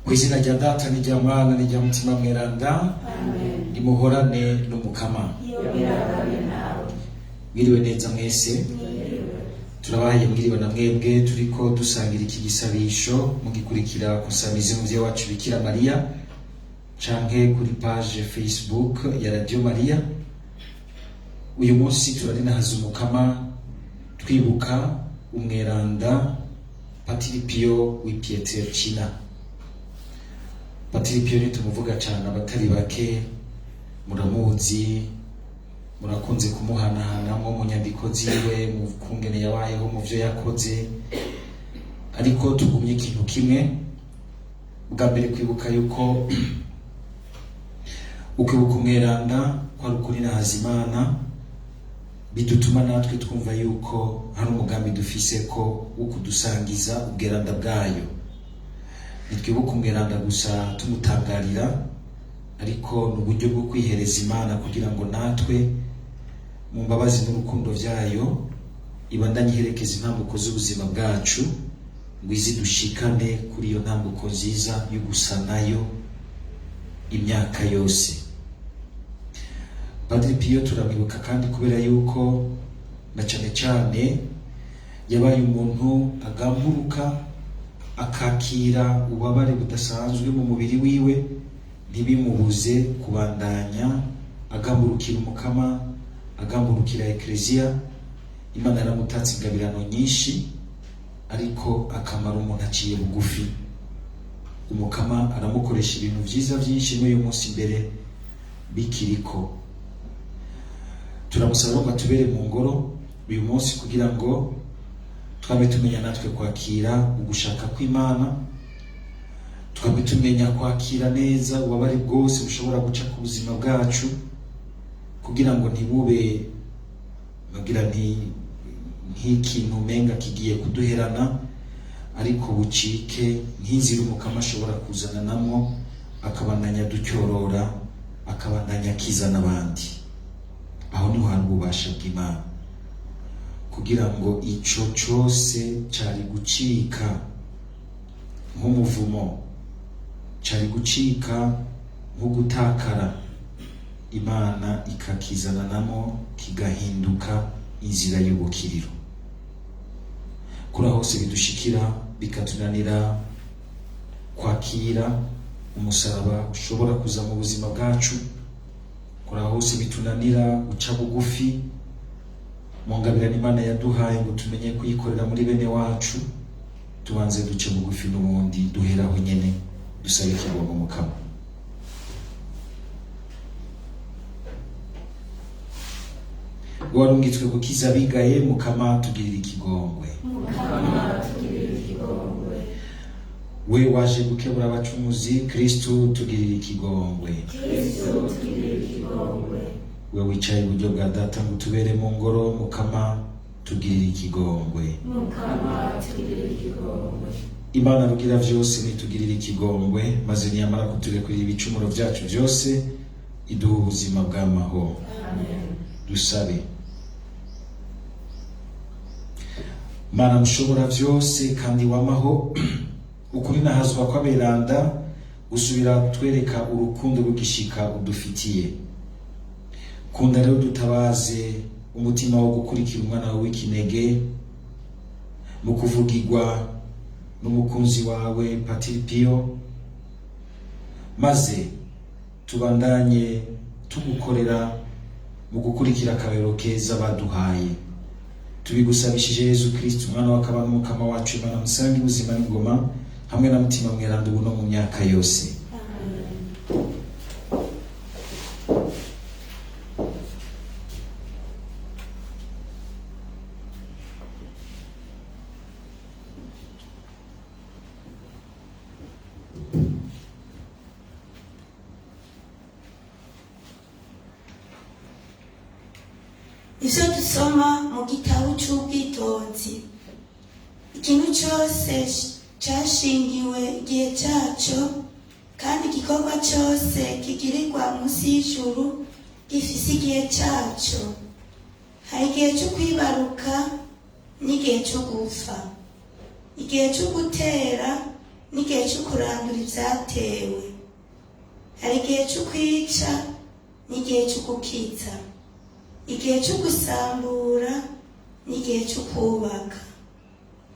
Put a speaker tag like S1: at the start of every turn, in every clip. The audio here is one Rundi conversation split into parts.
S1: Ku izina rya Data n'irya Mwana n'irya Mutima Mweranda, nimuhorane n'Umukama. Mwiriwe neza mwese. Turabahaye mwiriwe na mwebwe turiko dusangira iki gisabisho, mugikurikira kusamizi muvyeyi wacu Bikira Mariya canke kuri page Facebook ya Radio Maria. Uyu munsi turarinahaza Umukama, twibuka umweranda Patiri Pio w'i Pietrelcina. Patiri Pio ntitumuvuga cane, abatari bake muramuzi, murakunze kumuhanahanamwo mu nyandiko ziwe, mu kungene yabayeho, mu vyo yakoze. Ariko tugumye ikintu kimwe bwa mbere, kwibuka yuko ukwibuka umweranda kwari ukuri nahaza Imana, bidutuma natwe twumva yuko hari umugambi dufise ko wo kudusangiza ubweranda bwayo. Ntitwibuka umweranda gusa tumutangarira, ariko ni uburyo bwo kwihereza Imana kugira ngo natwe mu mbabazi n'urukundo vyayo ibandanye iherekeza intambuko z'ubuzima bwacu, ngo izi dushikane kuri iyo ntambuko nziza yo gusa nayo imyaka yose. Padiri Pio turamwibuka kandi kubera yuko na cane cane yabaye umuntu agamburuka, akakira ububabare budasanzwe mu mubiri wiwe, ntibimubuze kubandanya agamburukira Umukama, agamburukira Ekleziya. Imana yaramutatse ingabirano nyinshi, ariko akamara umuntu aciye bugufi. Umukama aramukoresha ibintu vyiza vyinshi, n'uyu munsi imbere bikiriko. Turamusaba ngo atubere mu ngoro uyu munsi kugira ngo twabe tumenya natwe kwakira ugushaka kw'Imana, twabe tumenya kwakira neza ububabare bwose bushobora guca ku buzima bwacu, kugira ngo ntibube bagira nti nk'ikintu umenga kigiye kuduherana, ariko bucike nk'inzira Umukama ashobora kuzana namwo, akabandanya ducyorora, akabandanya akizana abandi. Aho niho hari ububasha bw'Imana, kugira ngo ico cose cari gucika nk'umuvumo, cari gucika nko gutakara, Imana ikakizana namo kigahinduka inzira y'ubukiriro. Kuri aho hose bidushikira bikatunanira kwakira umusaraba ushobora kuza mu buzima bwacu, kuri aho hose bitunanira guca bugufi mu ngabirano Imana yaduhaye ngo tumenye kuyikorera muri bene wacu, tubanze duce bugufi n'ubundi duheraho nyene dusabe ikigongo Mukama. Warungitswe gukiza abigaye, Mukama tugirira ikigongwe. We waje gukebura abacumuzi, Kristu tugirira ikigongwe. We wicaye iburyo bwa Data ngo tubere mu ngoro, Mukama tugirira ikigongwe. Imana rugira vyose nitugirira ikigongwe, maze niyamara kuturekurira ibicumuro vyacu vyose, iduha ubuzima bw'amahoro. Dusabe. Mana mushobora vyose kandi wamaho, ukuri nahazwa kw'aberanda gusubira kutwereka urukundo rw'igishika udufitiye. Kunda rero dutabaze umutima wo gukurikira umwana wawe w'ikinege mu kuvugirwa n'umukunzi wawe Patiri Pio, maze tubandanye tugukorera mu gukurikira akarero keza baduhaye. Tubigusabishije Yezu Kristu, umwana w'akaba n'Umukama wacu. Imana musange ubuzima n'ingoma hamwe na Mutima Mweranda, ubu no mu myaka yose.
S2: Ivyo dusoma mu gitabo c'Ubwitonzi. Ikintu cose cashingiwe igihe caco, kandi igikorwa cose kigirirwa munsi y'ijuru gifise igihe caco. Hari igihe co kwibaruka n'igihe co gupfa, igihe co gutera n'igihe cyo kurandura ivyatewe. Hari igihe cyo kwica n'igihe cyo gukiza, igihe cyo gusambura n'igihe cyo kubaka.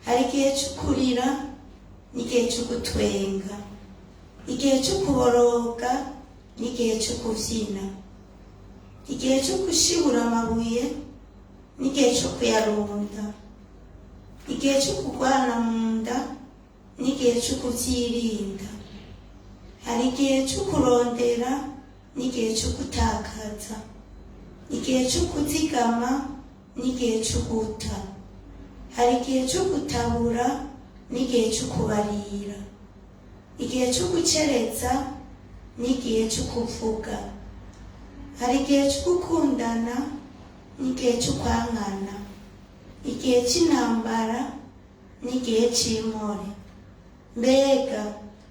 S2: Hari igihe cyo kurira n'igihe cyo gutwenga, igihe cyo kuboroga n'igihe cyo kuvyina, igihe cyo gushibura amabuye n'igihe cyo kuyarunda, igihe cyo kurwana mu nda n'igihe cyo kuvyirinda. Hari igihe cyo kurondera n'igihe cyo gutakaza, igihe cyo kuzigama n'igihe cyo guta. Hari igihe cyo gutabura n'igihe cyo kubarira, igihe cyo gucereza n'igihe cyo kuvuga. Hari igihe cyo gukundana n'igihe cyo kwankana, igihe cy'intambara n'igihe cy'impore. Mbega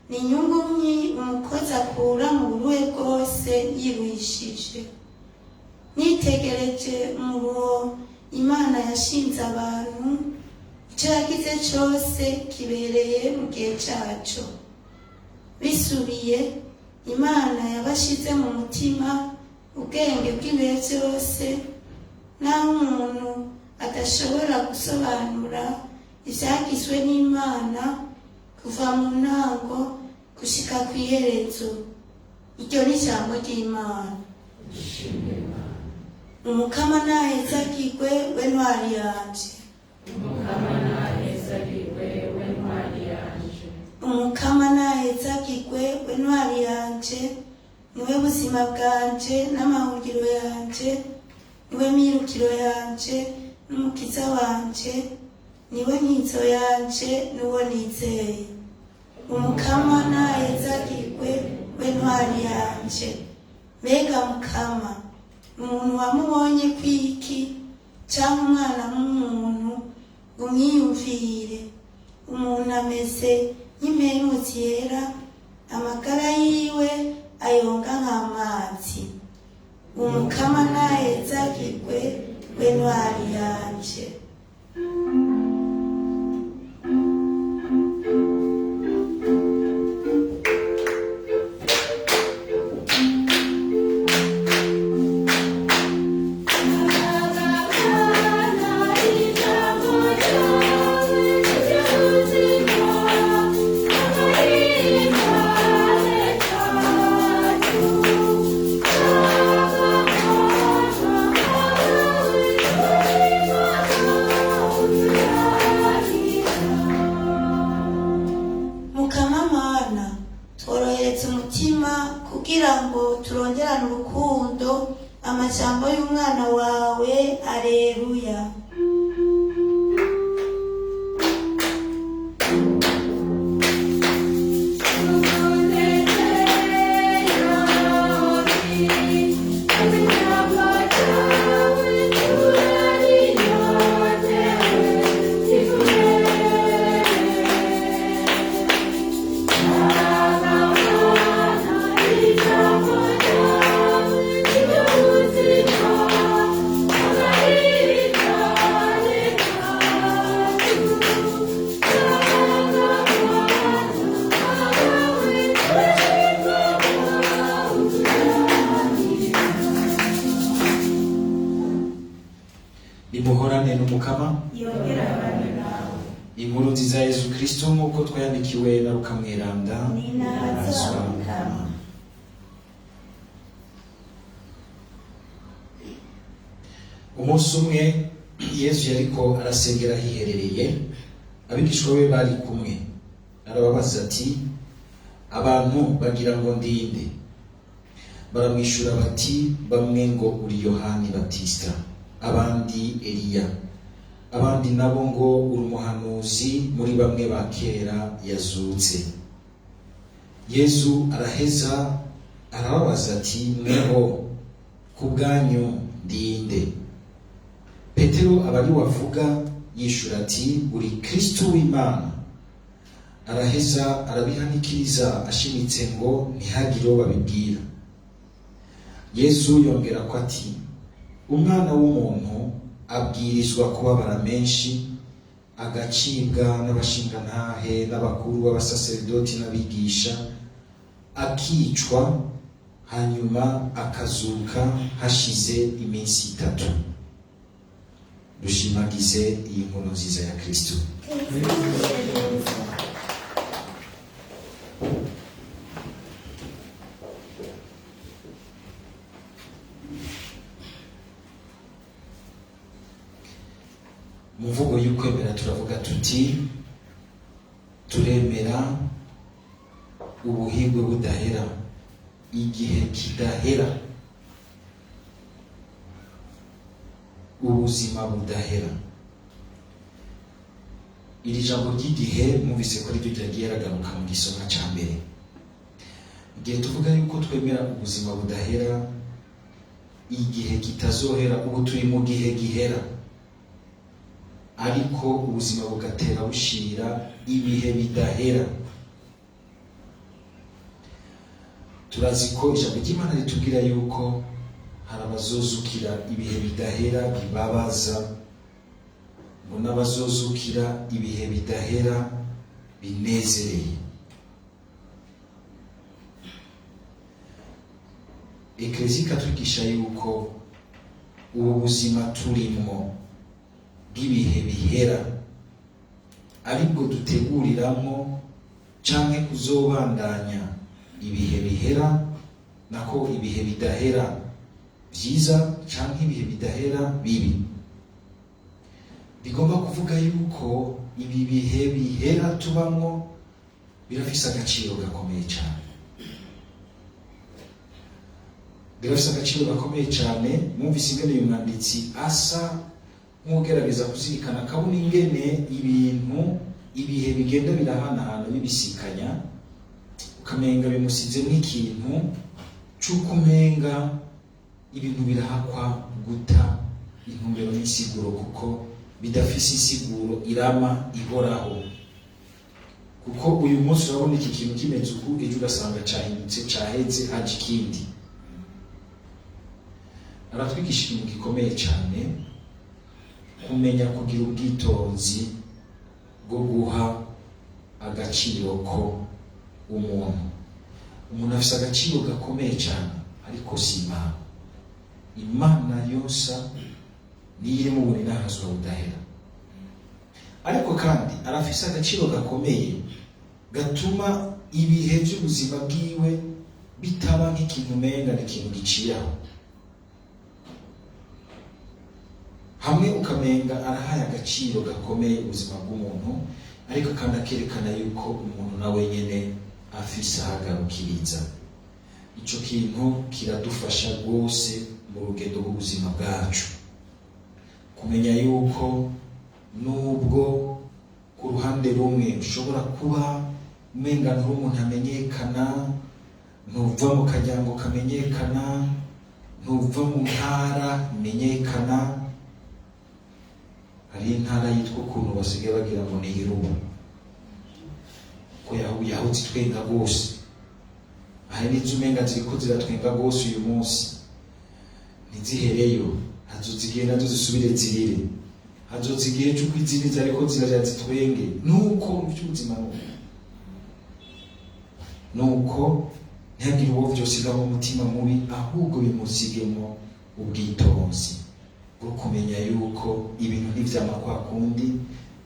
S2: ni inyungu myi umukozi akura mu buruhe bwose yiruhishije? Nitegereje umuruho Imana yashinze abantu, icyo yagize cyose kibereye mu gihe cyaco. Bisubiye, Imana yabashize mu mutima ubwenge bw'ibihe byose, naho umuntu adashobora gusobanura ivyagizwe n'Imana kuva mu ntango gushika kw'iherezo. Iryo ni ijambo ry'Imana. Umukama nahezagirwe, we ntwari yanje.
S3: Umukama nahezagirwe, we ntwari yanje.
S2: Umukama nahezagirwe, we ntwari yanje. Niwe buzima bwanje n'amahungiro yanje, niwe mirukiro yanje n'umukiza wanje, niwe nkinzo yanje n'uwo nizeye. Umukama nahezagirwe, we ntwari yanje. Mbega Mukama, umuntu wamubonye kwiki, canke umwana w'umuntu ngo umwiyumvire? Umuntu ameze nk'impemu zera, amagara yiwe ayonga nk'amazi. Umukama nahezagirwe, we ntwari yanje. Mukama Mana, tworohereza umutima kugira ngo turonderane urukundo amajambo y'umwana wawe. Areruya.
S1: Nimuhorane n'Umukama.
S2: Yongera abane nawe.
S1: Inkuru nziza ya Yezu Kristo nk'uko twayandikiwe na Luka Mweranda.
S2: Ninazwa Mukama.
S1: Umunsi umwe Yezu yariko arasengera ahiherereye, abigishwa be bari kumwe. Arababaza ati: abantu bagira ngo ndinde? Baramwishura bati: bamwe ngo uri Yohani Batista, abandi Eliya, abandi nabo ngo uri umuhanuzi muri bamwe ba kera yazutse. Yezu araheza arababaza ati: mweho ku bwanyu ndinde? Petero aba ariwe avuga, yishura ati: uri Kristo w'Imana. Araheza arabihanikiriza ashimitse ngo ntihagire uwo babibwira. Yezu yongera ko ati: umwana w'umuntu abwirizwa kubabara menshi, Agacibwa n'abashingantahe n'abakuru b'abasaseredoti n'abigisha, akicwa, hanyuma akazuka hashize iminsi 3. Dushimagize iyi nkuru nziza ya Kristo. Mu mvugo y'ukwemera turavuga tuti: turemera ubuhigwe budahera, igihe kidahera, ubuzima budahera. Iri jambo ry'igihe mwumvise ko ariryo ryagiye ragaruka mu gisomwa cya mbere. Igihe tuvuga yuko twemera ubuzima budahera, igihe kitazohera, ubu turi mu gihe gihera, ariko ubuzima bugatera bushira ibihe bidahera. Turazi ko ijambo ry'Imana ritubwira yuko hari abazozukira ibihe bidahera bibabaza, ngo n'abazozukira ibihe bidahera binezereye. Ekleziya ikatwigisha yuko ubu buzima turimwo bw'ibihe bihera aribwo duteguriramwo canke kuzobandanya ibihe bihera, nako ibihe bidahera vyiza canke ibihe bidahera bibi. Bigomba kuvuga yuko ibi bihe bihera tubamwo birafise agaciro gakomeye cane, birafise agaciro gakomeye cane. Mwumvise ingene uyu mwanditsi asa nk'ugerageza kuzirikana, akabona ingene ibintu ibihe bigenda birahanahana bibisikanya, ukamenga bimusizemwo ikintu c'uko umenga ibintu birahakwa guta intumbero n'insiguro, kuko bidafise insiguro irama ihoraho. Kuko uyu munsi urabona iki kintu kimeze uku, ejo ugasanga cahindutse, caheze, haje ikindi. Aratwigisha ikintu gikomeye cane, kumenya kugira ubwitonzi bwo guha agaciro ko umuntu. Umuntu afise agaciro gakomeye cane, ariko si Imana. Imana yose niyo iri mu burinahazwa budahera, ariko kandi arafise agaciro gakomeye gatuma ibihe by'ubuzima bwiwe bitaba nk'ikintu umenga ni ikintu giciyeho hamwe, ukamenga arahaye agaciro gakomeye ubuzima bw'umuntu, ariko kandi akerekana yuko umuntu nawe nyene afise ahagarukiriza. Ico kintu kiradufasha rwose mu rugendo rw'ubuzima bwacu, kumenya yuko nubwo ku ruhande rumwe ushobora kuba umenga nturi umuntu amenyekana, ntuva mu karyango kamenyekana, ntuva mu ntara imenyekana. Hari intara yitwa ukuntu basigaye bagira ngo ni irubu, ko yahutse itwenga rwose. Hari n'izo umenga ziriko ziratwenga rwose uyu munsi, ntizihereyo, hazoza igihe nazo zisubire zirire, hazoza igihe c'uko izindi zariko zirarira zitwenge. Nuko mu by'ubuzima nuko ntihagire uwo vyosigamo umutima mubi, ahubwo bimusigemo ubwitonzi bwo kumenya yuko ibintu ntivyama kwa kundi.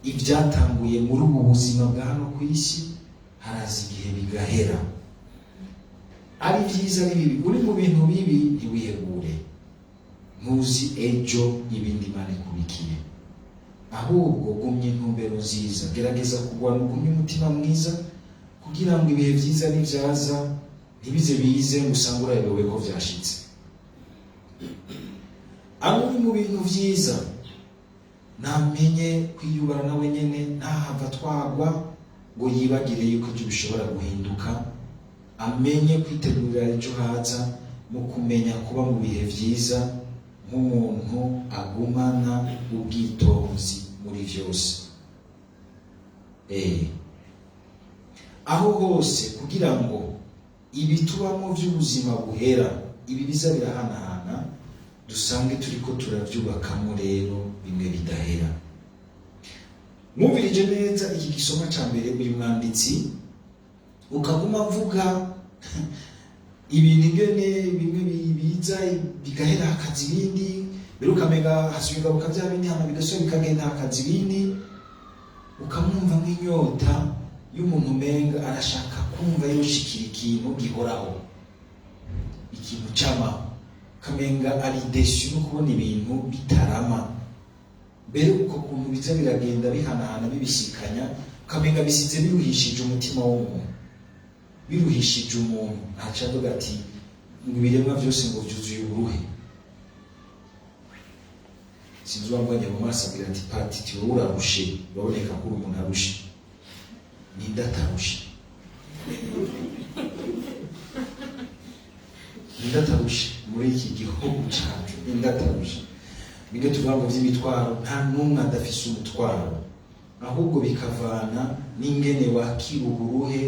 S1: Ibyatanguye muri ubu buzima bwa hano ku isi haraza igihe bigahera, ari vyiza ari bibi. Uri mu bintu bibi ntiwihebure, ntuzi ejo ibindi Imana ikubikiye, ahubwo gumya intumbero nziza, gerageza kurwana ugumye umutima mwiza, kugira ngo ibihe vyiza nivyaza ntibize bize ngo usange urayobewe ko vyashitse. Ari uri mu bintu vyiza namenye kwiyubara nawe nyene, ntahava twagwa ngo yibagire yuko ejo bishobora guhinduka, amenye kwitegurira ejo haza mu kumenya kuba mu bihe vyiza nk'umuntu agumana ubwitonzi muri vyose. Aho hose kugira ngo ibitubamo vy'ubuzima buhera, ibi biza birahanahana, dusange turiko turavyubakamo rero bimwe bidahera. Mwumvirije neza iki gisoma ca mbere, uyu mwanditsi ukaguma avuga ibintu ingene bimwe biza bigahera hakaza ibindi, mbere ukamenga hasubigaruka bya bindi, hama bigasubira bikagenda hakaza ibindi, ukamwumva nk'inyota y'umuntu umenga arashaka kumva yoshikira ikintu gihoraho, ikintu cama, ukamenga ari déçu no kubona ibintu bitarama. Mbere uko kuntu biza biragenda bihanahana bibisikanya, ukamenga bisize biruhishije umutima w'umuntu, biruhishije umuntu. Ntaca avuga ati ngo ibiremwa byose ngo byuzuye uburuhe. Sinzi uwambonye mu maso abwira ati: "Pati, ti wowe urarushe, uraboneka ko uri umuntu arushe." Ninde atarushe? Ninde atarushe muri iki gihugu cacu? Ninde atarushe? Nibyo tuvuga ngo by'imitwaro, nta n'umwe adafise umutwaro, ahubwo bikavana n'ingene wakira uburuhe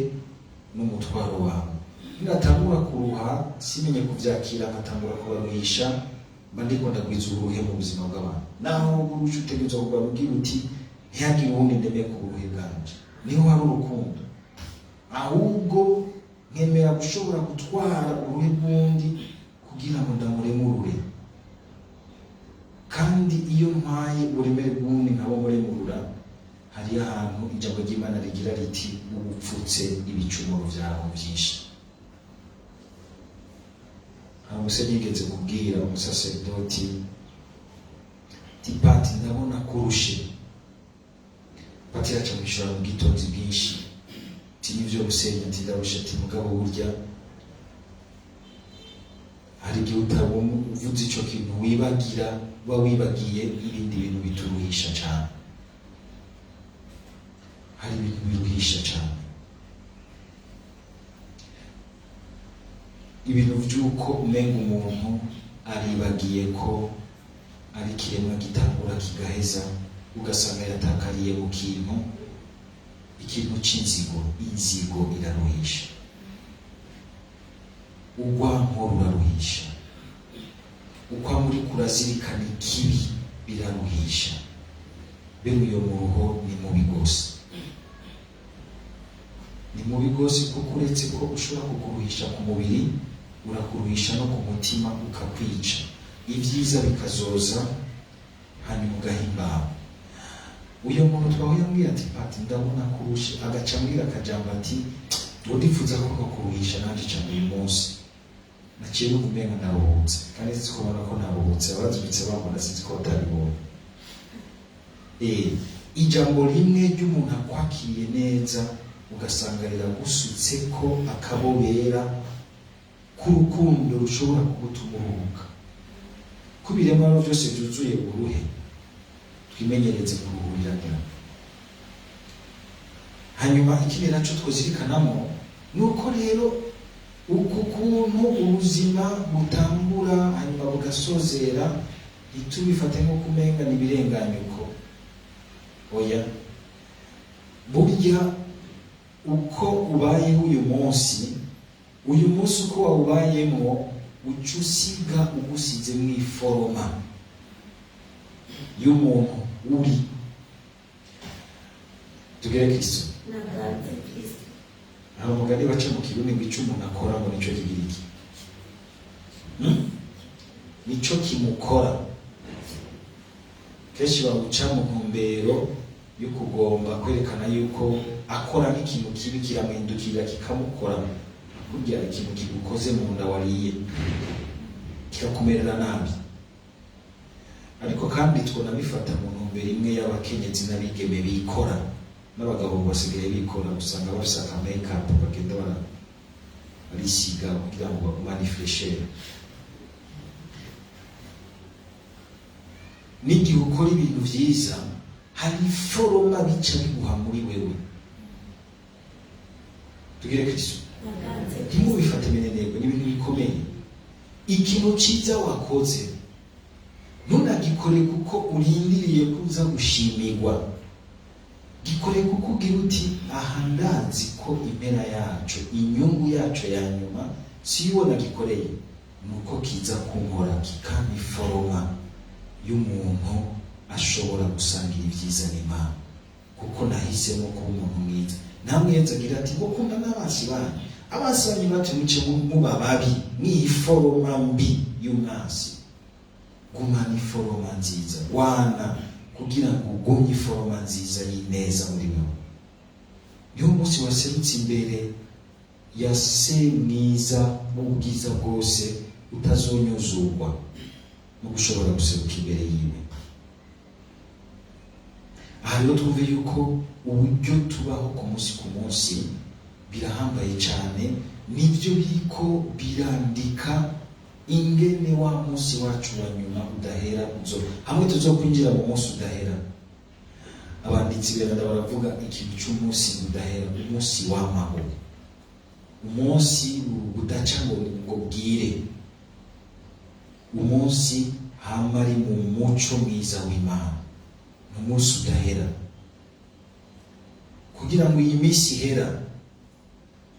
S1: n'umutwaro wawe. Ninatangura kuruha simenye kuvyakira, nkatangura kubaruhisha, mba ndiko ndagwiza uburuhe mu buzima bw'abantu. Naho uburusha utegerezwa kugwa ugira uti: "Ntihagire uwundi ndemeye ku buruhe bwanje." Niho hari urukundo, ahubwo nkemera gushobora gutwara uruhe bw'undi kugira ngo ndamuremurure. Kandi iyo ntwaye uburemere bw'undi nkaba muremurura, hariyo ahantu ijambo ry'Imana rigira riti: "Ubupfutse ibicumuro vyawe byinshi." Hari umusore yigeze kubwira umusaseridoti ti: "Pati, ndabona kurushe." Pati yaca mwishura mu bwitonzi bwinshi ti: "Nivyo gusenya," ati, "ndarushe," ati, "mugabo burya hari igihe utabona uvuze ico kintu wibagira, uba wibagiye ibindi bintu bituruhisha cane." Hari ibintu biruhisha cane, ibintu vy'uko umenga umuntu aribagiye ko ari ikiremwa gitangura kigaheza, ugasanga yatakariye mu kintu, ikintu c'inzigo. Inzigo iraruhisha, urwanko ruraruhisha, uko muri kurazirikana ikibi biraruhisha. Bene uyo muruho ni mubi gose, ni mubi gose, kuko uretse ko ushobora kukuruhisha ku mubiri, urakuruhisha no ku mutima, ukakwica. Ibyiza bikazoza hanyuma ugahimbawe. Uyo muntu twahuye ambwira ati: "Pati, ndabona kurusha," agaca ambwira akajambo ati: "Ngo ndifuza ko nkakuruhisha nanje cyane uyu munsi." Naciye numva umenga ndaruhutse, kandi sinzi ko ubona ko naruhutse. Abazubitse bambona, sinzi ko batabibonye. Ijambo rimwe ry'umuntu akwakiriye neza, ugasanga riragusutse ko akabobera k'urukundo rushobora kugutuma uruhuka. Ko ibiremwa rero byose byuzuye uruhe, twimenyereze kuruhuriranira. Hanyuma ikindi naco twozirikanamo ni uko rero uku kuntu ubuzima butangura hanyuma bugasozera, ntitubifate nko kumenga ni ibirenganyuko. Oya, burya uko ubayeho uyu munsi, uyu munsi uko wawubayemo, uca usiga ugusize mu iforoma y'umuntu uri. Tugere Kristo.
S2: Naganze Kristo.
S1: Hari umugani baca mu Kirundi ngo icyo umuntu akora ngo nicyo kigira iki? Nico kimukora. Kenshi bawuca mu ntumbero yo kugomba kwerekana yuko akora nk'ikintu kibi kiramuhindukirira kikamukora. Burya ikintu kigukoze mu nda wariye kikakumerera nabi. Ariko kandi twonabifata mu ntumbero imwe y'abakenyezi n'abigeme bikora, n'abagabo basigaye bikora, usanga bafise aka make-up bagenda barisiga kugira ngo bagumane fraîcheur. N'igihe ukora ibintu vyiza, hari iforoma bica biguha muri wewe. Tugire Kristo.
S2: Naganze.
S1: Ntimubifate minenegwe, ni ibintu bikomeye. Ikintu ciza wakoze ntunagikore kuko urindiriye kuza gushimirwa, gikore kuko ugira uti: "Aha ndazi ko impera yaco, inyungu yaco ya nyuma, si yo nagikoreye, nuko kiza kunkora kikampa iforoma y'umuntu ashobora gusangira ibyiza n'Imana." Kuko nahisemo kuba umuntu mwiza. Namwe Yezu agira ati ngo kunda n'abansi banyu, abansi banyu batumwice, muba babi mw'iforoma mbi y'umwansi. Gumana iforoma nziza, wana kugira ngo ugumye iforoma nziza y'ineza muri wewe. Niwo munsi waserutse imbere ya Se mwiza w'ubwiza bwose, utazonyuzurwa no gushobora guseruka imbere yiwe. Aha rero twumve yuko uburyo tubaho ku munsi ku munsi birahambaye cyane, nibyo biriko birandika ingene wa munsi wacu wa nyuma udahera uzo, hamwe tuzokwinjira mu munsi udahera. Abanditsi beranda baravuga ikintu cy'umunsi udahera, umunsi w'amahoro, umunsi budaca ngo bwire, umunsi hama ari mu muco mwiza w'Imana, ni umunsi udahera. Kugira ngo iyi minsi ihera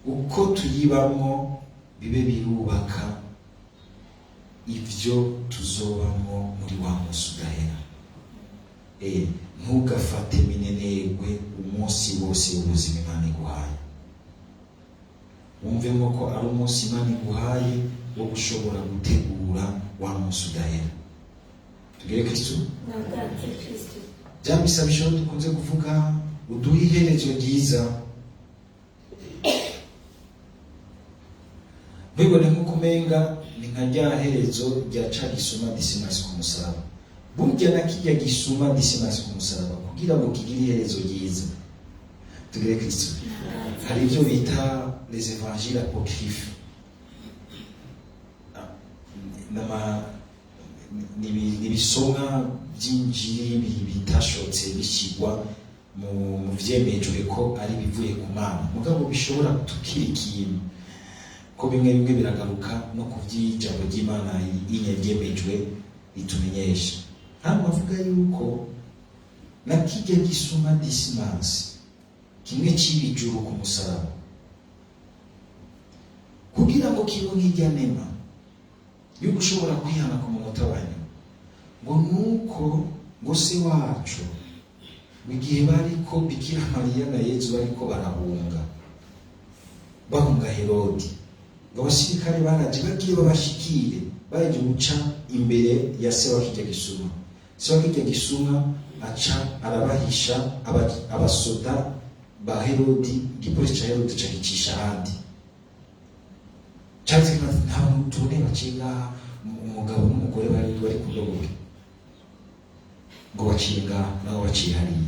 S1: uko tuyibamwo bibe birubaka ibyo tuzobamwo muri wa munsi udahera. Ntugafate minenegwe umunsi wose w'ubuzima Imana iguhaye. Wumvemo ko ari umunsi Imana iguhaye wo gushobora gutegura wa munsi udahera. Tugere Kristu.
S2: Natanze Kristo.
S1: Bya bisabisho dukunze kuvuga, uduhe iherezo ryiza. Ntibibone nk'uko umenga ni nka rya herezo rya ca gisuma Disimasi ku musaraba. Burya na kirya gisuma Disimasi ku musaraba, kugira ngo kigire iherezo ryiza, tugere Kristo, hari ibyo bita les évangiles apocryphes. Ni ibisomwa by'injiri bitashotse bishyirwa mu vyemejwe ko ari bivuye ku Mana, mugabo bishobora tukiri ikintu ko bimwe bimwe biragaruka no ku vy'ijambo ry'Imana inye ryemejwe ritumenyesha. Hano bavuga yuko na kirya gisuma Disimasi kimwe c'ibijuru ku musaraba, kugira ngo kironke irya nema yo gushobora kwihana ku munota wa nyuma, ngo nuko ngo se wacu igihe bariko Bikira Mariya na Yezu bariko barahunga, bahunga Herodi, ngo abasirikare baraje bagiye babashikire, baje guca imbere ya se wa kirya gisuma. Se wa kirya gisuma aca arabahisha abasoda ba Herodi. Igipolisi ca Herodi ca gicisha ahandi. Cyanditse ko nta bantu tubone baciye ngaha, umugabo n'umugore bari ku ndogobe, ngo baciye ngaha, nabo baciye hariya.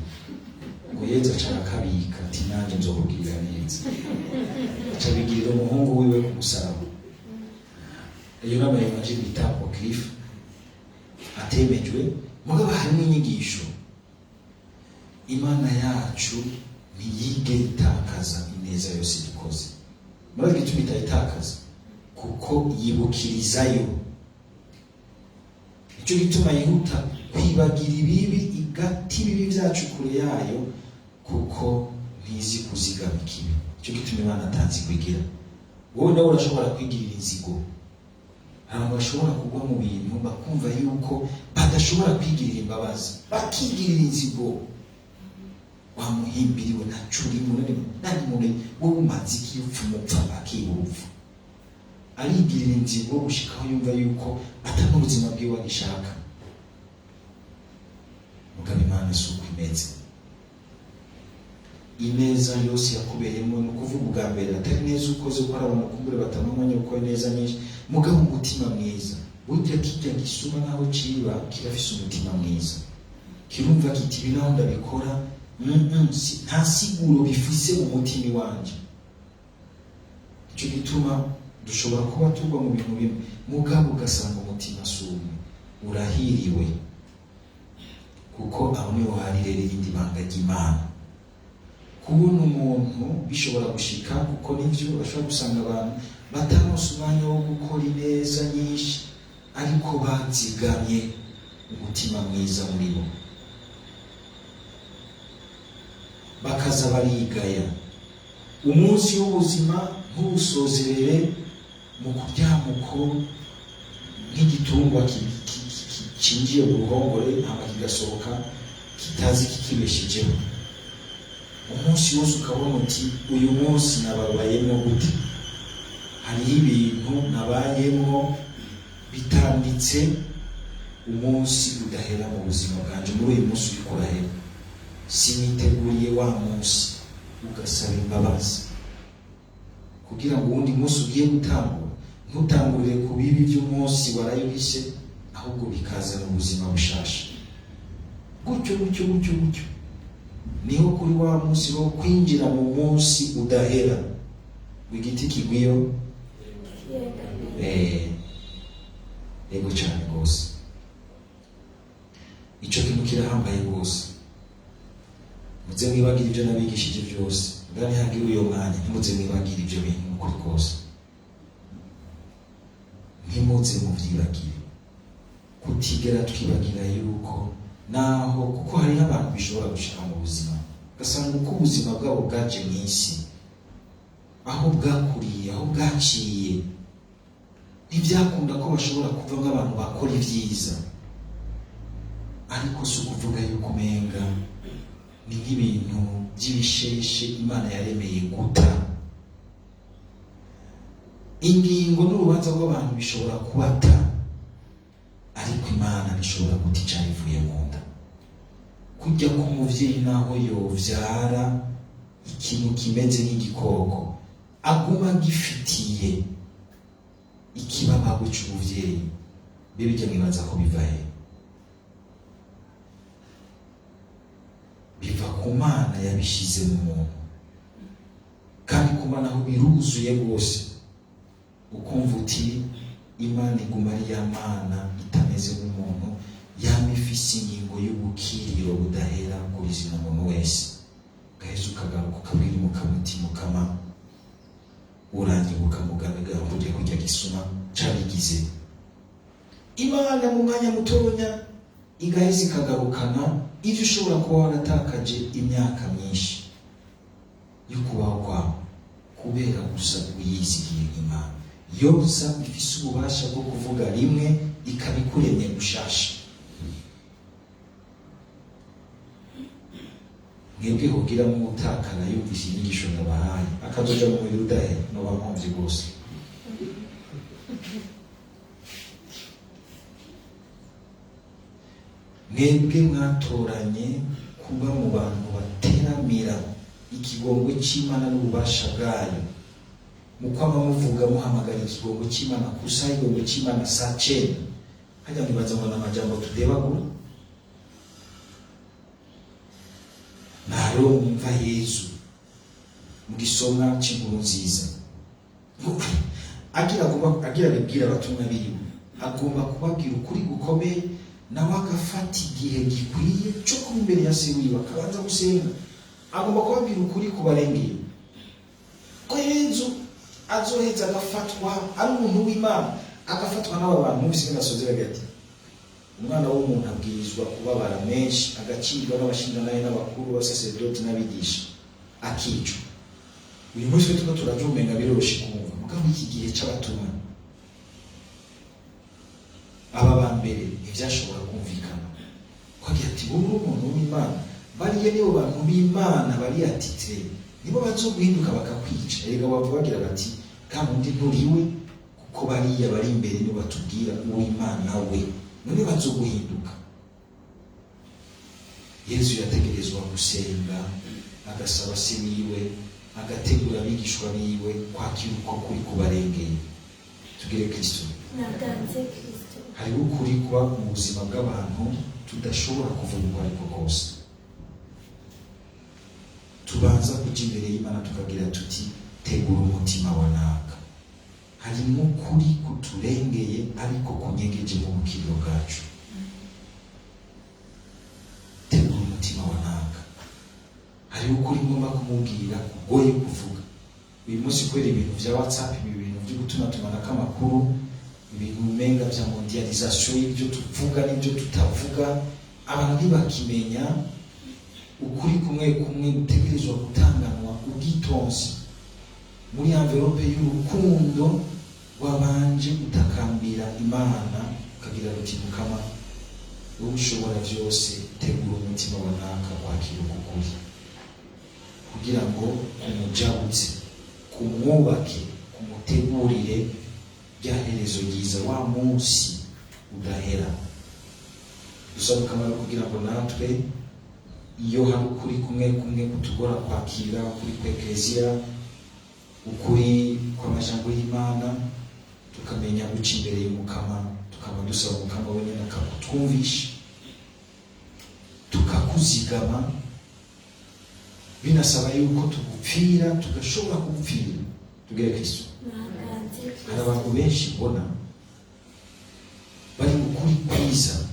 S1: Ngo Yezu aca arakabika ati nanjye nzokubwirira neza, aca abigirira umuhungu wiwe ku musaraba. Iyo nama evanjiri bita apocryphe atemejwe, mugabo harimo inyigisho. Imana yacu ntiyige itakaza ineza yose dukoze. Murazi igituma itayitakaza? Kuko yibukirizayo. Nicyo gituma yihuta kwibagira ibibi, igata ibibi byacu kure yayo, kuko ntizi kuzigama ikibi. Nicyo gituma Imana atanzi kwigira. Wowe nawe urashobora kwigirira inzigo. Abantu bashobora kugwa mu bintu bakumva yuko badashobora kwigirira imbabazi, bakigirira inzigo. Wamuhimbiriwe ntaco urimo, nani muntu wowe umaze iki upfa umupfa akiba urupfu. Arigirira inzigo gushikaho yumva yuko atari ubuzima bwiwe agishaka. Mugabo Imana si uko imeze. Ineza yose yakubereyemo, ni ukuvuga ubwa mbere atari neza ukoze, ko hari abantu kumbure batanga umwanya wo gukora neza nyinshi, mugabo umutima mwiza. Burya kirya gisuma naho ciba kirafise umutima mwiza, kirumva kiti ibi naho ndabikora nta siguro bifise mu mutima iwanje. Ico gituma dushobora kuba tugwa mu bintu bimwe, mugabo ugasanga umutima si umwe. Urahiriwe kuko aho niho hari rero irindi banga ry'Imana. Kubona umuntu bishobora gushika, kuko nivyo bashobora gusanga abantu bataronse umwanya wo gukora ineza nyinshi, ariko bazigamye umutima mwiza muri bo, bakaza barigaya. Umunsi w'ubuzima ntuwusozerere mu kuryamuko nk'igitungwa cinjiye mu ruhongore hama kigasohoka kitazi kikibeshejeho. Umunsi wose ukabona uti uyu munsi nababayemo gute, hariho ibintu nabayemo bitanditse umunsi udahera mu buzima bwanje. Muri uyu munsi uriko urahera siniteguriye wa munsi, ugasaba imbabazi kugira ngo uwundi munsi ugiye gutangura ntutangurire ku bibi by'umunsi warayuhishe, ahubwo bikazana ubuzima bushasha. Gutyo gutyo gutyo gutyo niho kuri wa munsi wo kwinjira mu munsi udahera. Igiti kigwiyo ego cyane rwose, icyo kintu kirahambaye rwose. Muze mwibagire ibyo nabigishije byose, mbwa ntihagire uyo mwanya, ntimuze mwibagire ibyo bintu ukuri kose, ntimuze mubyibagire. Kutigera twibagira yuko naho, kuko hariho abantu bishobora gushika mu buzima ugasanga uko ubuzima bwabo bwaje mu isi, aho bwakuriye, aho bwaciye, ntibyakunda ko bashobora kuva nk'abantu bakora ibyiza. Ariko si ukuvuga yuko umenga ni nk'ibintu by'ibisheshe Imana yaremeye guta. Ingingo n'urubanza rw'abantu bishobora kubata, ariko Imana ntishobora guta icyayivuye mu nda. Kujya k'umuvyeyi, naho yovyara ikintu kimeze nk'igikoko, aguma gifitiye ikibabago c'umuvyeyi. Bijya mwibaza ko biva he? Biva ku Mana yabishize mu muntu, kandi ku Mana aho biruzuye rwose. Ukumva uti Imana iguma ari ya Mana itameze nk'umuntu, yama ifise ingingo y'ubukiriro budahera kuri zina muntu wese. Ugaheza ukagaruka ukabwira Umukama uti Mukama, uranyibuka mugabe kujya kujya gisuma cabigize. Imana mu mwanya mutonya igaheza ikagarukana ivyo ushobora kuba waratakaje imyaka myinshi yo kubaho kwawe, kubera gusa uyizigiye Imana yoza ifise ububasha bwo kuvuga rimwe ikabikuremye gushasha. Mwebwe hogira mutakara yumvise inyigisho ndabahaye akazoja mu mubiri udahe, noba mpomvye rwose. Mwebwe mwatoranye kuba mu bantu bateramira ikigongwe c'Imana n'ububasha bwayo, mukwama muvuga muhamagara ikigongwe c'Imana kusa ikigongwe c'Imana saa cenda, hajya mwibaza ngo n'amajambo tudebagura. Naro mwumva Yezu mu gisomwa c'inkuru nziza agira abibwira abatumwa biwe, agomba kubabwira ukuri gukomeye, nawe agafata igihe gikwiye cyo kuba imbere ya se wiwe akabanza gusenga. Agomba kubabwira ukuri kubarengeye, ko Yezu azoheza agafatwa ari umuntu w'Imana, agafatwa n'aba bantu. Mwumvise gasoze ati umwana w'umuntu abwirizwa kubabara menshi, agacibwa n'abashingantahe n'abakuru b'abasaseredoti n'abigisha, akicwa. Uyu munsi turiko turavyumenga biroroshe kumva, mugabo iki gihe c'abatumwa aba ba mbere ntivyashobora kumvikana. Ko agira ati wowe uri umuntu w'Imana, bariya nibo bantu b'Imana bari atitire, nibo bazoguhinduka bakakwica. Erega bava bagira bati ka wundi nturiwe, kuko bariya bari imbere nibo batubwira uw'Imana we, none bazoguhinduka. Yezu yategerezwa gusenga, agasaba se wiwe, agategura abigishwa biwe kwakira uko kuri kubarengeye. Tugire Kristo.
S2: Naganze Kristo.
S1: Hariho ukuri kuba mu buzima bw'abantu tudashobora kuvuga uko ariko kose. Tubanza kuja imbere y'Imana tukagira tuti tegura umutima wa naka. Harimo ukuri kuturengeye ariko kunyegeje mu bukiriro bwacu. Tegura umutima wa naka. Hariho ukuri ngomba kumubwira kugoye kuvuga. Uyu munsi kubera ibintu vya WhatsApp, ibi bintu vyo gutumatumanako amakuru, ibintu umenga vya mondialisation y'ibyo tuvuga n'ibyo tutavuga, abantu ntibakimenya ukuri kumwe kumwe gutegerezwa gutanganwa ubwitonzi muri envelope y'urukundo. Wabanje gutakambira Imana ukagira uti Mukama wowe ushobora vyose, tegura umutima wa naka kwakira uko kuri. Kugira ngo kumujabutse, kumwubake, kumutegurire rya herezo ryiza, wa munsi udahera. Dusaba akamaro kugira ngo natwe iyo hari ukuri kumwe kumwe kutugora kwakira, ukuri kwa Ekleziya, ukuri kw'amajambo y'Imana, tukamenya guca imbere y'Umukama, tukaba dusaba Umukama wenyine akakutwumvisha, tukakuzigama. Binasaba yuko tugupfira, tugashobora kugupfira. Tugere Kristo.
S2: Naganze.
S1: Hari abantu benshi mbona bari mu kuri kwiza,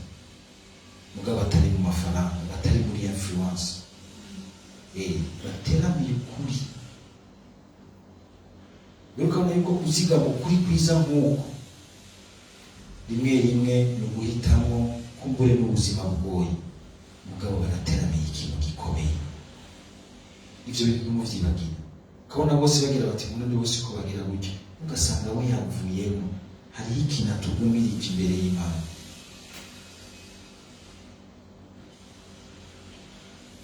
S1: mugabo batari mu mafaranga, batari muri influence, bateramiye ukuri. Rero ukabona yuko kuzigama ukuri kwiza nk'uko rimwe rimwe ni uguhitamo kumbure n'ubuzima bugoye, mugabo barateramiye ikintu gikomeye. Ibyo bintu muvyibagira, ukabona bose bagira bati muno bose ko bagira gutya, ugasanga we yavuyemo. Hariho ikintu atugumirije imbere y'Imana.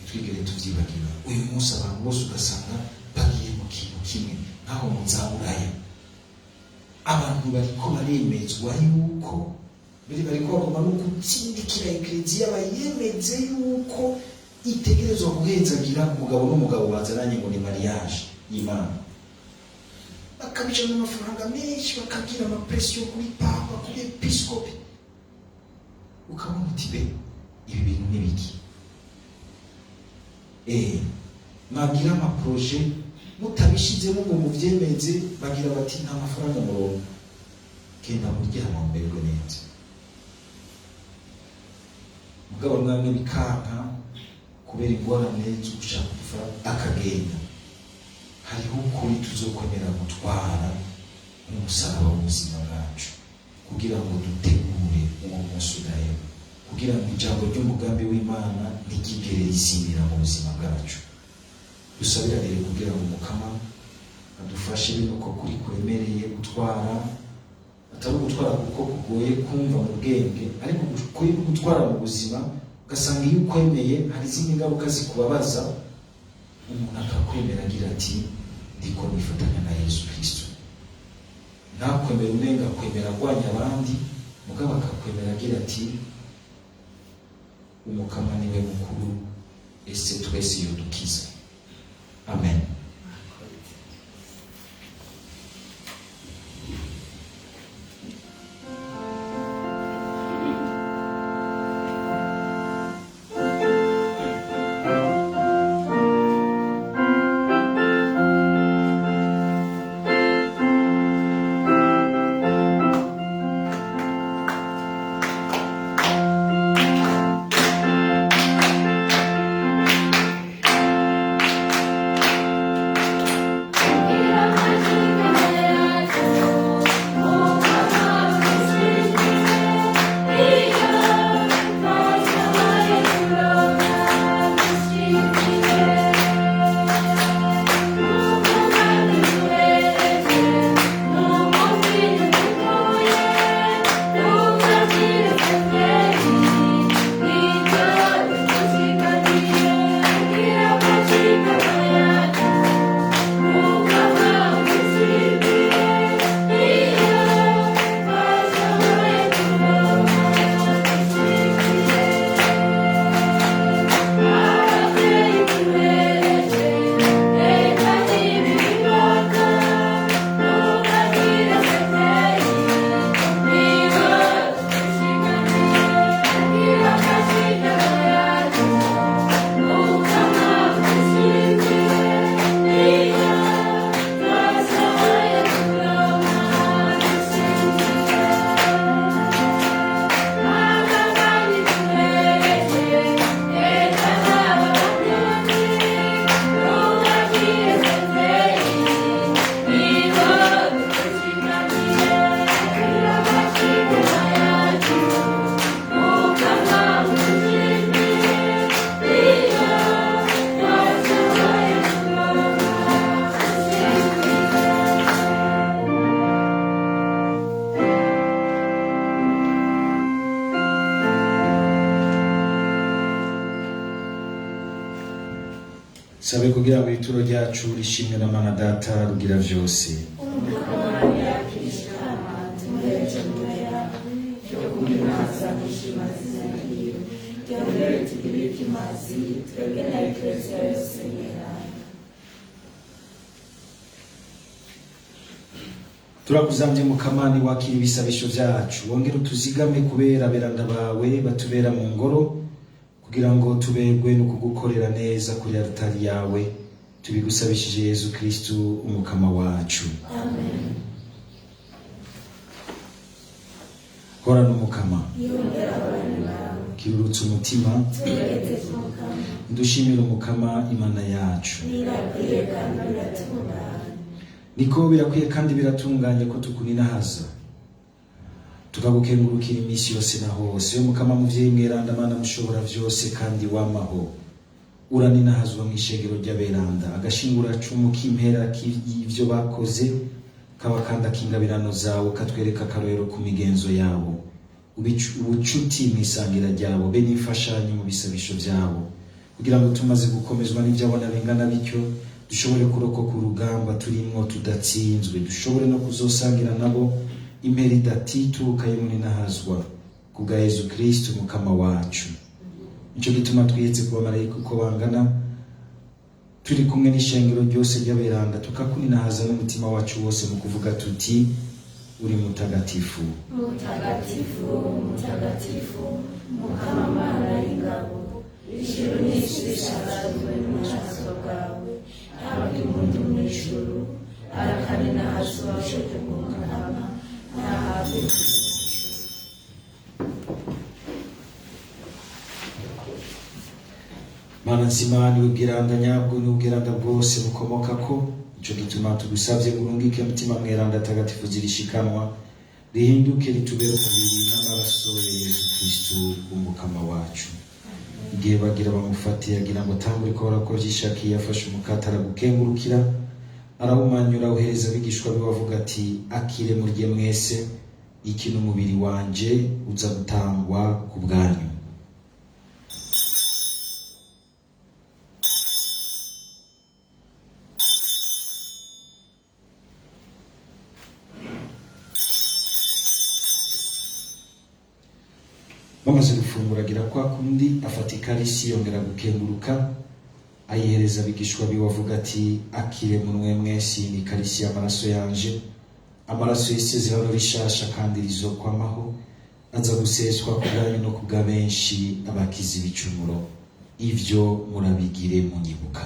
S1: Ntitwigere tuvyibagira. Uyu munsi abantu bose ugasanga bagiye mu kintu kimwe, nk'aho mu za Buraya abantu bariko baremezwa yuko mbere bariko bagomba no gutsindikira Ekleziya, bayemeze yuko itegerezwa guhezagira umugabo n'umugabo bazananye ngo ni mariage y'Imana, bakabicamo amafaranga menshi, bakagira ama pression kuri papa, kuri episkopi. Ukabona uti: "Be, ibi bintu ni biki?" Mwagira ama projets mutabishizemo ngo muvyemeze, bagira bati: "Nta mafaranga muronka, genda muryama mumererwe neza." Mugabo mwamwe bikanka kubera ingorane zo gushaka udufaranga, akagenda. Hariho ukuri tuzokomera gutwara nk'umusaraba w'ubuzima bwacu kugira ngo dutegure uwo munsi udahera, kugira ngo ijambo ry'umugambi w'Imana ntiryigere rizimira mu buzima bwacu. Dusabira rero kugira ngo Umukama adufashe bino ko kuri kuremereye gutwara, atari ugutwara kuko kugoye kumva mu bwenge, ariko kuri gutwara mu buzima, ugasanga iyo ukwemeye hari izindi ngaruka zikubabaza. Umuntu akakwemera agira ati: "Ndiko nifatanya na Yesu Kristo." Ntakwemera umenga kwemera agwanya abandi, mugabo akakwemera agira ati: "Umukama niwe mukuru, ese twese yodukiza." Amen. Sabe kugira ngo ituro ryacu rishimwe na Mana Data rugira vyose.
S2: Umukama yakishikana tumuhereje mu yawe
S3: Yo kuminaza gushima izina ryiwe,
S2: ryongere tugire ikimazi twebwe na Ekleziya yose yeranda.
S1: Turakuzamvye Mukamani, wakira ibisabisho vyacu, wongere utuzigame kubera aberanda bawe batubera mu ngoro, kugira ngo tuberwe no kugukorera neza kuri altari yawe. Tubigusabishije Yezu Kristu umukama wacu.
S2: Amen.
S1: Horana umukama.
S2: Yongera abana bawe.
S1: Kirurutse umutima.
S2: Tuwegeze ku Mukama.
S1: Dushimire umukama Imana yacu.
S2: Birakwiye kandi biratunganye.
S1: Niko birakwiye kandi biratunganye ko tukuninahaza, tukagukengurukira iminsi yose na hose. Yo Mukama muvyeyi mweranda, Mana mushobora vyose kandi wamaho, uraninahazwa mw'ishengero ry'aberanda. Agashinguracumu k'impera k'ivyo bakoze kaba kandi akingabirano zawe, katwereka akarorero ku migenzo yabo, ubucuti mw'isangira ryabo, be n'imfashanyo mu bisabisho vyabo, kugira ngo tumaze gukomezwa n'ivyabona bingana bityo, dushobore kurokoka urugamba turimwo tudatsinzwe, dushobore no kuzosangira nabo impera idatituka y'umuninahazwa, kubwa Yezu Kristu mukama wacu. Nico gituma twihetse ku bamarayika uko bangana, turi kumwe n'ishengero ryose ry'aberanda, tukakuninahaza n'umutima wacu wose mu kuvuga tuti: uri mutagatifu.
S2: Mutagatifu, mutagatifu, Mukama Mana y'ingabo, ijuru n'isi bishatswe n'ubushatsi bwawe. Habwa impundu mw'ijuru, arakaninahazwa uje ku Mukama, nahabwe ikuzo mw'ijuru.
S1: Mana nzima, niwe bwiranda nyabwo n'ubwiranda bwose bukomokako. Nico gituma tugusavye ngo urungike Mutima Mweranda Tagatifu zirishikanwa, rihinduke ritubere umubiri n'amaraso ya Yezu Kristu umukama wacu. Igihe bagira bamufate, agira ngo atangure ko ko vyishakiye, afashe umukate, aragukengurukira, arawumanyura, awuhereza abigishwa biwe, avuga ati: akire murye mwese, iki ni umubiri wanje uza gutangwa ku bwanyu. Bamaze gufungura, agira kwa kundi, afata ikarisi, yongera gukenguruka, ayihereza abigishwa biwe, avuga ati: akire munwe mwese, ni ikarisi y'amaraso yanje, amaraso y'isezerano rishasha kandi rizokwamaho, aza guseswa ku bwanyu no ku bwa benshi abakiza ibicumuro. Ivyo murabigire munyibuka.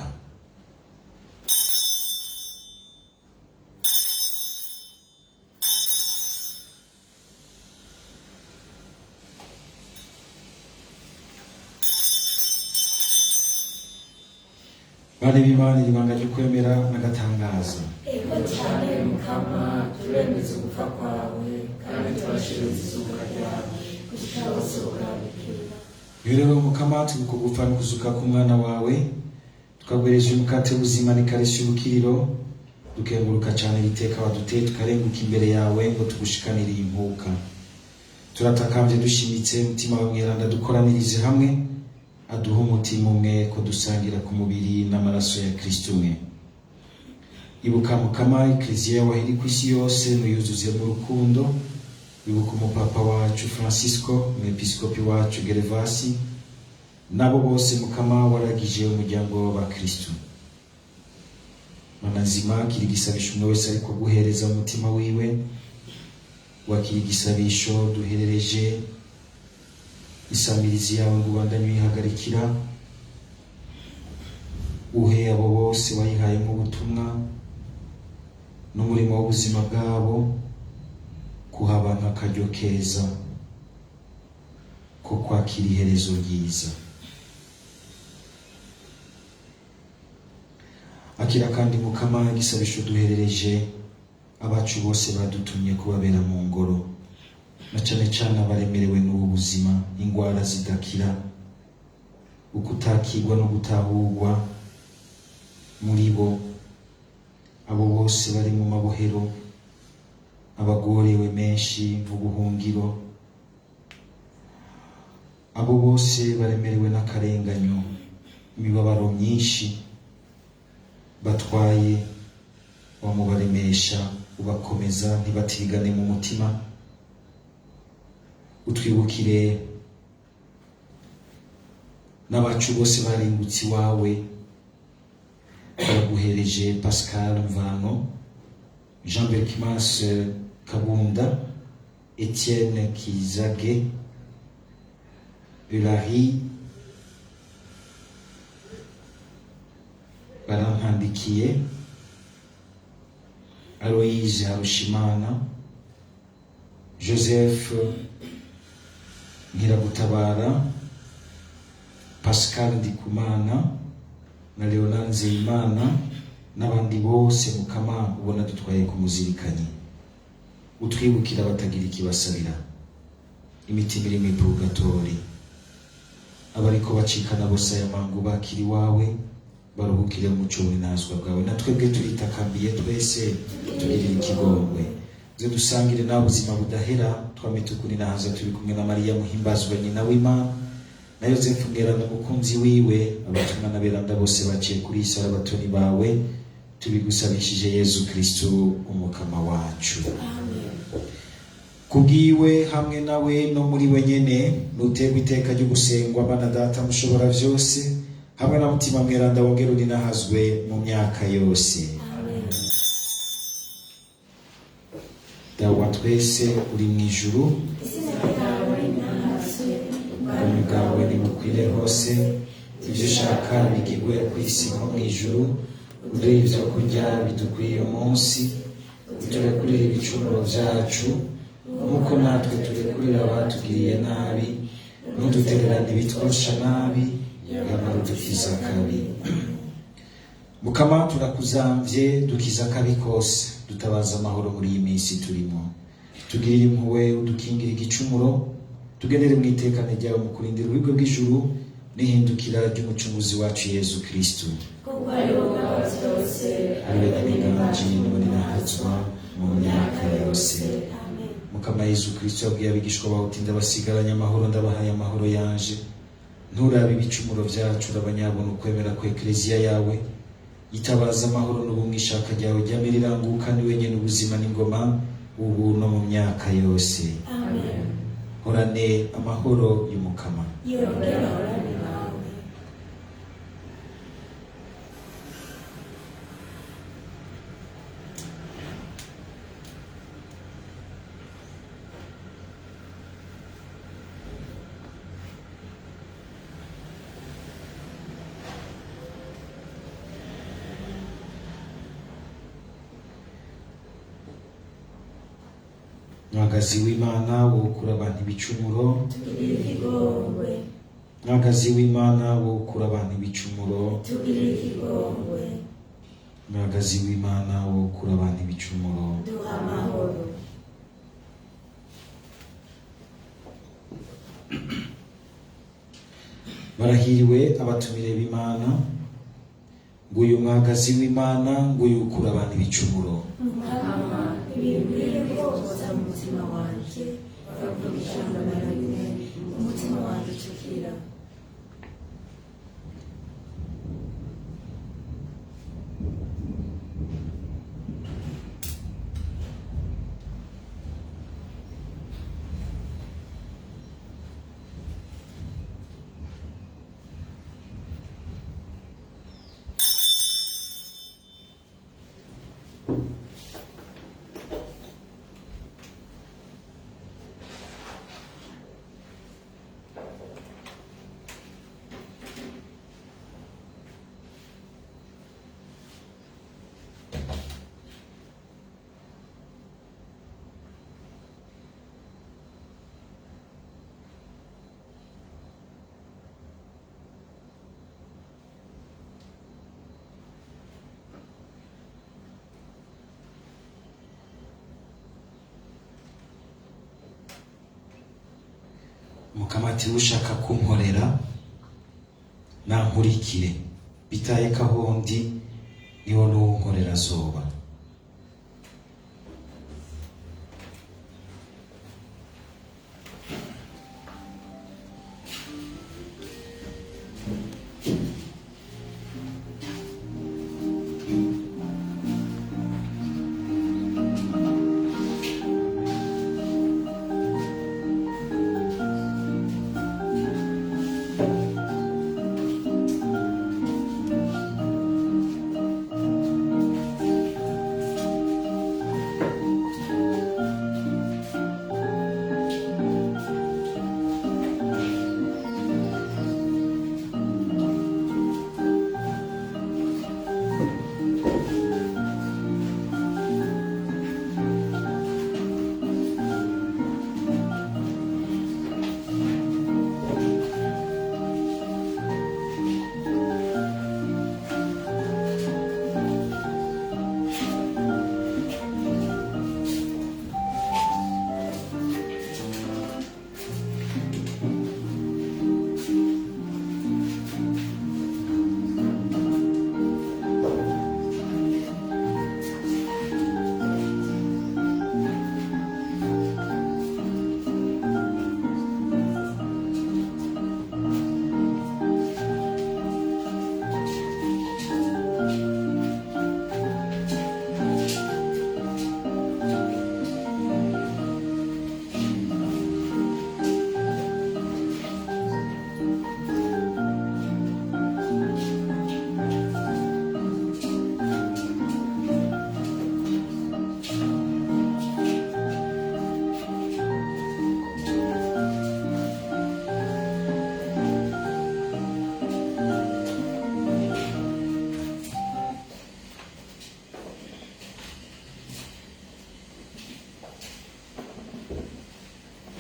S1: Bana b'Imana, iri banga ryo kwemera n'agatangaza.
S2: Ego cyane Mukama, turemeza ugupfa kwawe kandi tubashiriza izuka ryawe gushika hose urabikira.
S1: Iyo rero Mukama, twibuka gupfa no kuzuka k'umwana wawe, tukaguhereza umukate w'ubuzima n'ikarisi y'ubukiriro. Dukenguruka cyane iri teka waduteye tukarenguka imbere yawe ngo tugushikanire iyi nkuka. Turatakambye dushimitse, Mutima wawe Mweranda dukoranirize hamwe, aduhe umutima umwe ko dusangira ku mubiri n'amaraso ya Kristo umwe. Ibuka Mukama Ekleziya yawe iri ku isi yose, nuyuzuzemo urukundo. Ibuka umupapa wacu Francisco, umwepiskopi wacu Gervasi, nabo bose Mukama waragije umuryango w'abakristu. Mana nzima, kiri igisabisho umwe wese ariko guhereza umutima wiwe, wakira igisabisho duherereje isamirizi yawe ngo ubandanye uyihagarikira, uhe abo bose wayihayemo ubutumwa n'umurimo w'ubuzima bwabo kuhaba nk'akaryo keza ko kwakira iherezo ryiza. Akira kandi Mukama igisabisho duherereje abacu bose badutumye kubabera mu ngoro, na cane cane abaremerewe n'ubu buzima, ingwara zidakira, ukutakirwa no gutahurwa muri bo, abo bose bari mu mabohero, abagorewe menshi mu buhungiro, abo bose baremerewe n'akarenganyo, imibabaro myinshi. Batwaye wamubaremesha, ubakomeza ntibatigane mu mutima. Utwibukire n'abacu bose baringutse iwawe. Baraguhereje Pascal Mvano, Jean Berkimas Kabunda, Etienne Kizage, Eularie Barampandikiye, Aloise Harushimana, Joseph Nkiragutabara, Pascal Ndikumana na Leonard Nzeyimana n'abandi bose Mukama ubona dutwaye kumuzirikanyi. Utwibukira abatagira ikibasabira, imitima iri mu ipurugatori, abariko bacikana bose aya mangu bakiri iwawe, baruhukire mu muco w'inazwa bwawe. Na twebwe turitakambiye twese, tugirire ikigongwe, ze dusangire nawe ubuzima budahera. Twame tukuri nahaza turi kumwe na Mariya muhimbazwa nyina w'Imana, na Yozefu mweranda umukunzi wiwe, abatumwa n'aberanda bose baciye kuri iyi sara abatoni bawe. Tubigusabishije Yezu Kristu umukama wacu. Kubwiwe hamwe nawe no muri we nyene, nuterwa iteka ryo gusengwa Mana Data mushobora vyose, hamwe na Mutima Mweranda, wongera urinahazwe mu myaka yose. Dawe wa twese uri mu ijuru,
S2: Izina ryawe rinahazwe,
S1: ubwami bwawe nibukwire hose, ibyo ushaka bigirwe ku isi nko mu ijuru. Uduhe ibyo kurya bidukwiye umunsi, uturekurire ibicumuro byacu nk'uko natwe turekurira abatugiriye nabi, ntudutererane ibitwosha nabi, nyamara udukiza akabi. Mukama turakuzamvye, dukiza akabi kose, dutabaza amahoro muri iyi minsi turimo. Tugirire impuhwe, udukingire igicumuro, tugenere mu itekane ryawe mu kurindira urugo bw'ijuru n'ihindukira ry'umucunguzi wacu Yezu Kristu.
S2: Kuko ari wowe wa byose,
S1: Ari we nyamiganji n'ubuninahazwa mu myaka yose.
S2: Amen.
S1: Mukama Yezu Kristo yabwiye abigishwa bawe uti: "Ndabasigaranye amahoro, ndabahaye amahoro yanje. Nturabe ibicumuro byacu, urabanyabona ukwemera ku ekleziya yawe, yitabaza amahoro n'ubumwe ishaka ryawe ryame riranguka. Ni wenyine ubuzima n'ingoma, ubu no mu myaka yose."
S2: Amen.
S1: Horane amahoro y'Umukama.
S2: Yongera ahorane nawe.
S1: Mwagazi w'Imana wokura abantu ibicumuro,
S2: Tugirire ikigongwe.
S1: Mwagazi w'Imana wokura abantu ibicumuro,
S2: Tugirire ikigongwe.
S1: Mwagazi w'Imana wokura abantu ibicumuro,
S2: Duha amahoro.
S1: Barahiriwe abatumire b'Imana. Nguyu mwagazi w'Imana, nguyu ukura abantu ibicumuro.
S2: Mukama, ntibikwiye ko uza mu mutima wanje, bavuga ijambo na rimwe umutima wanje ucukira.
S1: Mukama ati: "Ushaka kunkorera nankurikire, bitaye ko aho ndi niho n'uwunkorera azoba."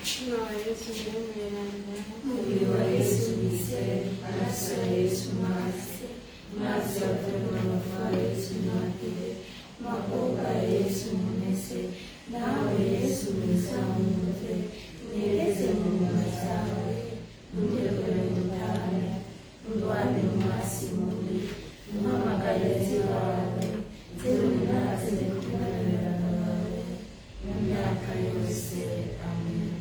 S3: Mutima wa Yesu uri mweranda,
S2: Mubiri wa Yesu wizere, maraso ya Yesu mazi, mazi yavuye mu mafu ya Yesu ntagire, magoga ya Yesu muneze, nawe Yesu mwiza wumve, unyereze mu nyuma zawe, undekure ngutahe, undwane mu masi mubi, umpamagare wawe, nze ndi kumwe n'abana bawe, mu myaka yose. Amen.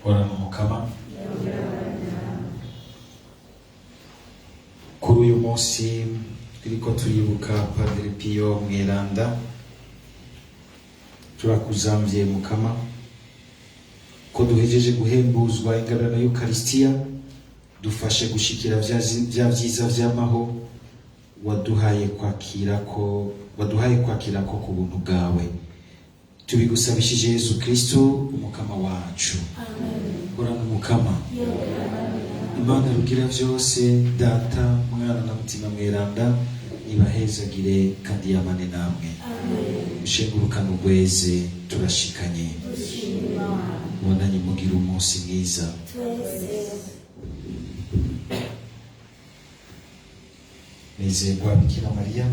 S1: Horana Umukama. Kuri uyu munsi turiko turibuka Padiri Pio Mweranda, turakuzamvye Mukama ko duhejeje guhembuzwa ingabirano y'Ukaristiya, dufashe gushikira vya vyiza vy'amaho waduhaye kwakira ko waduhaye kwakira ko ku buntu bwawe. Tubigusabishije Yesu Kristo Umukama wacu. Horana Umukama. Imana rugira vyose, Data, Mwana na Mutima Mweranda, ibahezagire kandi yamane namwe. Mushengurukane urweze, turashikanye. Mubandanye mugira umunsi mwiza. Nezerwa Bikira Mariya,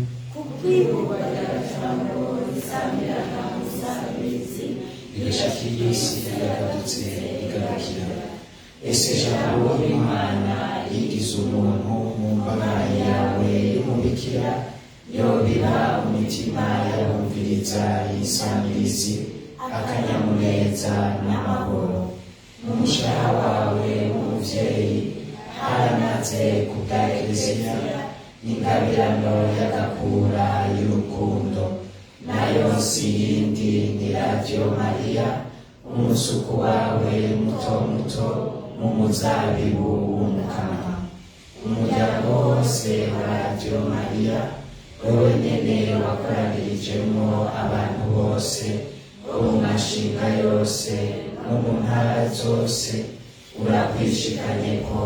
S1: rigashika iy'isi yagarutse igarukira. Ese Jambo w'Imana yigize umuntu mu mbabare yawe y'umubikira, yobiba umutima yabumviriza yisamirizi akanyamuneza n'amahoro. Mu mushaha wawe w'umuvyeyi haramaze ku bwa Ekleziya ingabirano y'agakura y'urukundo, nayo si yindi ni Radio Maria, umusuku wawe muto muto mu muzabibu w'Umukama. Umuryango wose wa Radio Maria, wewe nyene wakoranirijemwo abantu bose bo mu mashinga yose no mu ntara zose, urakwishikanyeko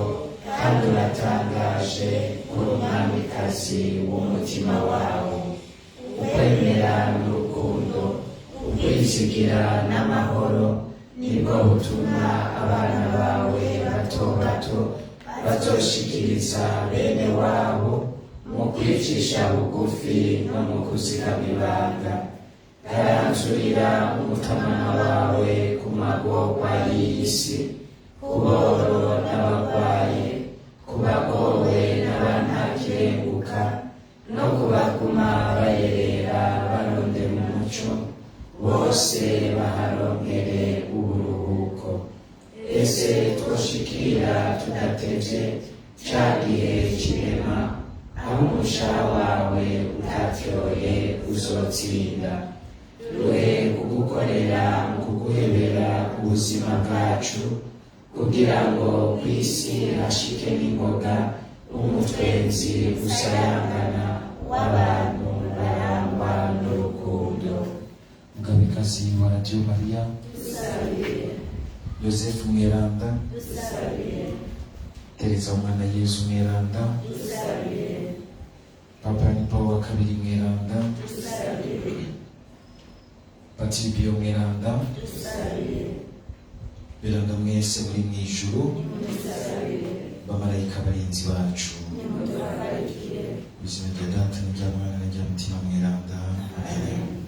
S1: kandi uratangaje kuri umwamikazi w'umutima wawe. Ukwemera n'urukundo, ukwizigira n'amahoro, nibwo butuma abana bawe bato bato
S3: Bazoshikiriza bene wabo mu kwicisha bugufi no mu kuzigama ibanga. Garanzurira umutamana wawe ku magorwa y'iyi si, ku boro n'abagwaye, ku bagowe n'abantakirenguka, no kubaguma bayerera barondera umuco, bose baharonkere uburuhuko. Ese twoshikira tudatevye ca gihe c'irema, aho umushaha wawe utatyoye uzotsinda? Duhe kugukorera mu kuguhebera ubuzima bwacu, kugira ngo kw'isi hashike n'ingoga umutwenzi usayangana w'abantu barangwa n'urukundo.
S1: Mugabekazi wa Radiyo Mariya,
S2: Dusabire.
S1: Yosefu Mweranda,
S2: Dusabire.
S1: Tereza Umwana Yezu Mweranda,
S2: Dusabire.
S1: Papa Yohani Pawulo wa kabiri Mweranda,
S2: Dusabire.
S1: Patiri Piyo Mweranda,
S2: Dusabire.
S1: Beranda mwese muri mw'ijuru,
S2: Dusabire.
S1: bamarayika barinzi bacu,
S2: Nimuduhagarikire.
S1: mu izina rya Data n'irya Mwana n'irya Mutima Mweranda, amen.